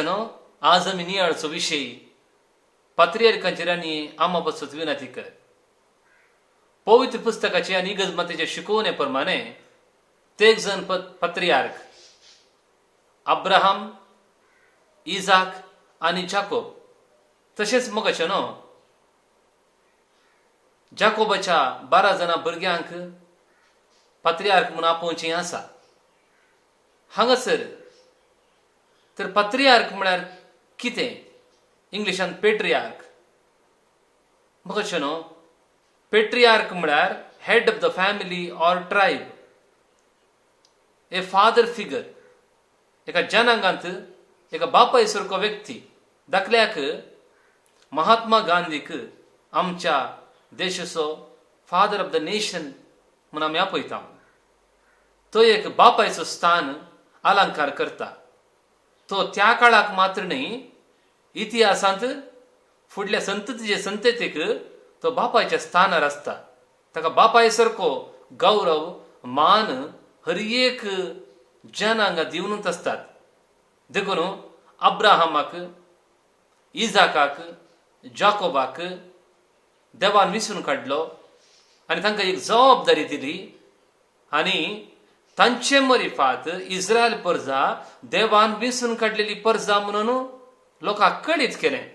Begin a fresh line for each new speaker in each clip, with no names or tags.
मोगाच्यानो, आज आमी नियाळचो विशय पात्रियार्कांचेर आनी आमा पासत विनंती कर. पवित्र पुस्तकाचे आनी इगर्जमातेचे शिकोवणे प्रमाणे तेग जण पात्रियार्क अब्राहम, इजाक आनी जाकोब, तशेंच मोगाच्यानो जाकोबाच्या 12 जाणां भुरग्यांक पात्रियार्क म्हूण आपोवचें आसा. हांगासर तर पात्रियार्क म्हळ्यार कितें? इंग्लिशान पेट्रियार्क. मोगाच्यानो, पेट्रियार्क म्हळ्यार head of the family or tribe, a father figure. एका जनांगांत एका बापाय सारको व्यक्ती. दाखल्याक महात्मा गांधीक आमच्या देशाचो फादर ऑफ the nation म्हूण आमी आपयता. तो एक बापायचो स्थान अलंकार करता. तो त्या काळाक मात्र न्हय, इतिहासांत फुडल्या संततीचे संततीक तो बापायच्या स्थानार आसता. ताका बापाय सारको गौरव मान हर एक जनांगा दिवनूच आसतात. देखून अब्राहमाक, इजाकाक, जाकोबाक देवान विसून काडलो आनी तांकां एक जबाबदारी दिली आनी तांचे मरिफात इस्रायल परजा देवान विसून काडलेली परजा म्हणून लोकांक कळीत केलें.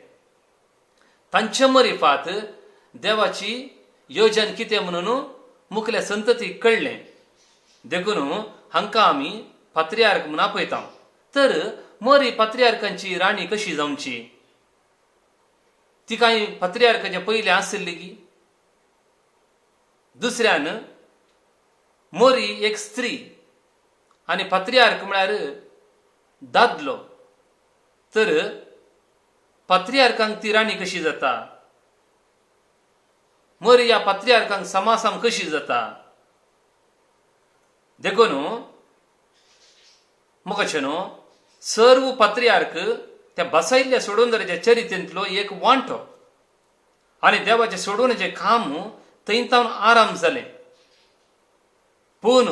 तांचे मरिफात देवाची योजन कितें म्हणून मुखल्या संततीक कळ्ळें. देखून हांकां आमी पात्रियार्क म्हूण आपयता. तर मरी पात्रियार्कांची राणी कशी जावची? ती कांय पात्रियार्काच्या पयलीं आशिल्ली की? दुसऱ्यान मोरी एक स्त्री आनी पात्रियार्क म्हळ्यार दादलो, तर पात्रियार्कांक ती राणी कशी जाता? मोरी ह्या पात्रियार्कांक समासाम कशी जाता? देखून मुखाचे न्हू, सर्व पात्रियार्क त्या बसयल्ल्या सोडवणदाराच्या चरितेंतलो एक वांटो आनी देवाचें सोडवण्याचें काम थंय तावन आराम जालें. पूण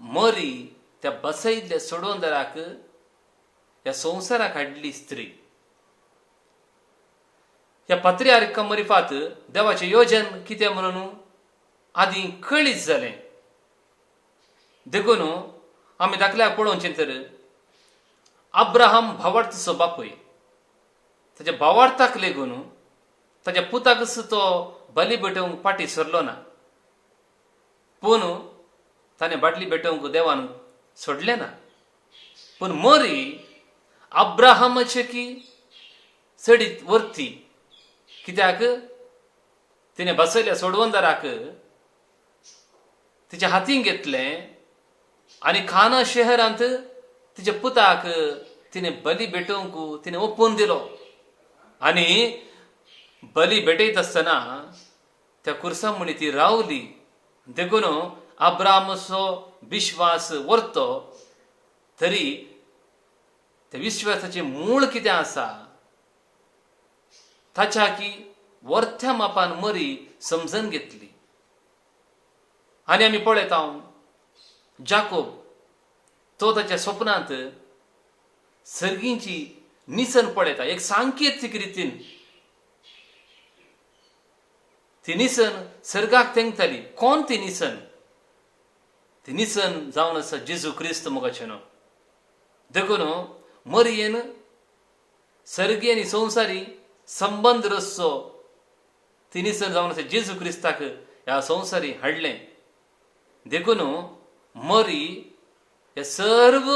मरी त्या बसयल्ल्या सोडवणदाराक ह्या संवसाराक हाडली स्त्री. ह्या पात्रियार्का मरिफात देवाचें योजन कितें म्हणून आदीं कळीत जालें. देखून आमी दाखल्याक पळोवचें तर अब्राहम भावार्थाचो बापूय. ताच्या भावार्थाक लेगून ताच्या पुताकच तो बली भेटोवंक फाटीं सरलो ना, पूण ताणें बाटली भेटोवंक देवान सोडलें ना. पूण मरी अब्राहमाचे की चडीत वरती, कित्याक तिणें बसयल्या सोडवंदाराक तिच्या हातीन घेतलें आनी खाना शहरांत तिच्या पुताक तिणें बली भेटोवंक तिणें ओपून दिलो. आनी बली भेटयत आसतना त्या कुर्सा म्हणी ती रावली. देखून अब्राहमाचो विश्वास वरतो तरी त्या विश्वासाचें मूळ कितें आसा ताच्या की वरत्या मापान मरी समजून घेतली. आनी आमी पळयता जाकोब तो ताच्या स्वप्नांत सर्गींची निसण पळयता. एक सांकेतीक रितीन ती निसण सर्गाक तेंकताली. कोण ती निसण? ती निसण जावन आसा जेजू क्रिस्त मोगाचें न्हू. देखून मरियेन सर्गी आनी संवसारी संबंद रचचो. ती निसण जावन आसा जेजू क्रिस्ताक ह्या संवसारी हाडलें. देखून मरी हे सर्व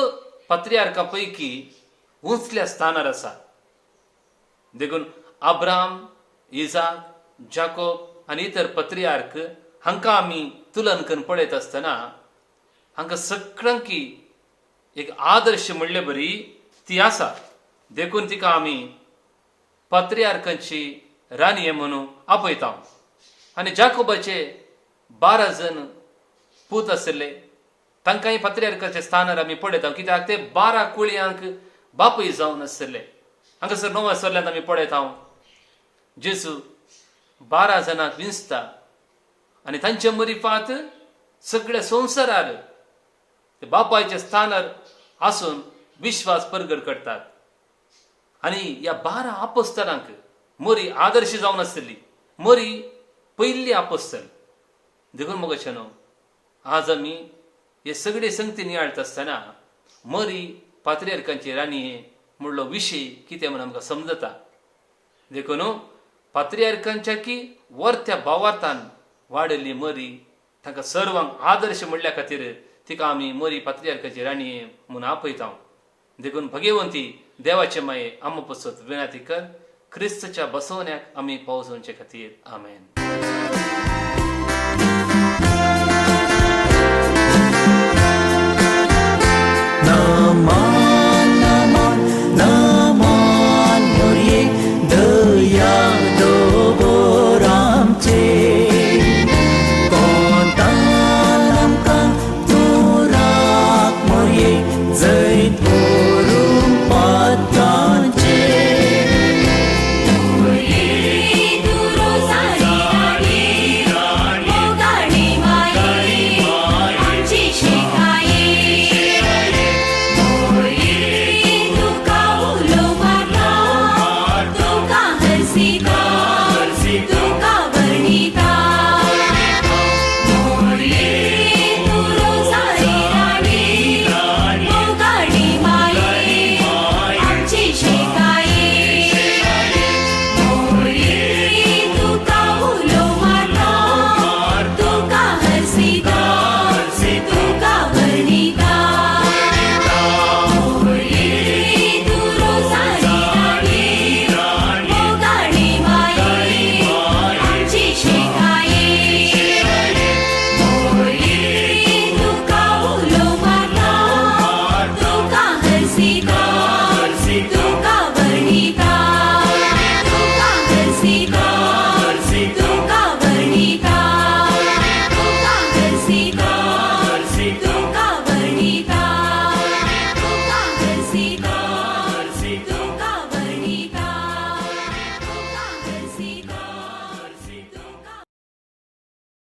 पात्रियार्का पैकी उंचल्या स्थानार आसा. देखून अब्राम, इजाक, जाकोब आनी इतर पत्रियार्क हांकां आमी तुलन करून पळयत आसतना हांकां सगळ्यांकी एक आदर्श म्हणले बरी ती आसा. देखून तिका आमी पात्रियार्कांची राणी म्हणून आपयता. आनी जाकोबाचे 12 जण पूत आशिल्ले, तांकांय पात्रियार्काच्या स्थानार आमी पळयता, कित्याक ते 12 कुळयांक बापूय जावन आशिल्ले. हांगासर णव्या सरल्यांत आमी पळयता जेजू 12 जाणांक विंचता आनी तांचे मरिफात सगळ्या संवसारार ते बापायच्या स्थानार आसून विश्वास परगट करतात. आनी ह्या 12 आपोस्तलांक मरी आदर्श जावन आसली. मरी पयली आपोस्तल. देखून मोगाच्यानो, आज आमी हे सगळे संगती नियाळटा आसतना मरी पात्रियार्कांची राणी म्हणलो विशय कितें म्हूण आमकां समजता. देखून पात्रियार्कांच्या की वर्त्या भावार्थान वाडिल्ली मरी तांकां सर्वांक आदर्श म्हणल्या खातीर तिका आमी मरी पात्रियार्काची राणी म्हूण आपयता. देखून भगेवंती देवाचे माये आम पसत विनाती कर क्रिस्तच्या बसवण्याक आमी पावसोवचे खातीर. आमेन.